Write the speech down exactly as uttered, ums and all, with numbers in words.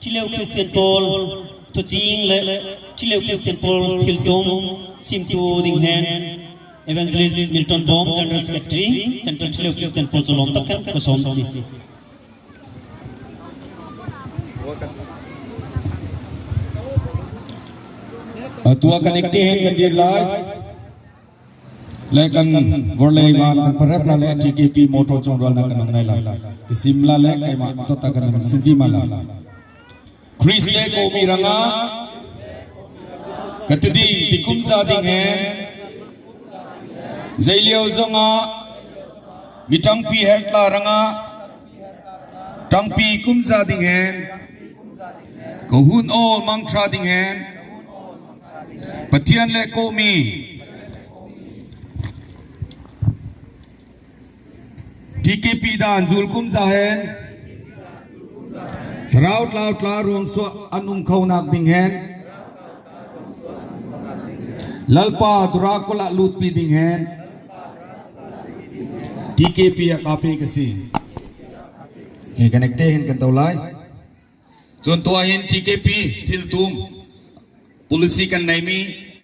Thileu Christian Pawl, thuching leh Thileu Christian Pawl thiltum simtu ding hen Evangelist Milton Bawm, General Secretary, Central Thileu Christian Pawl chu lâwm tak hen ka sâwm asi. A tuah kan ektê hen kan dîr lai. Leh kan vawrlei vân kan parep lai leh T K P motor chungrualnâk kan nung nei lai. Ka sim lai leh keimah tawk tak hen kan sim ti ma lai. Krist leh kawhmi rangah ka ti ding ti kumza ding hen, zei liau zawngah mi ṭangpi herh tla rangah ṭangpi kumza ding hen, ka hun âwl mang ṭha ding hen, Pathian leh kawhmi T K P dân zûl kumza hen, thlarau tlâu tla ruangsuah an um khonâk ding hen, Lalpa dawrâ kulh ah lûtpi ding hen T K P ah ka pêk asi. Hi kan ektê hen kan to lai. Chun tuah hin T K P thiltum policy kan nei mi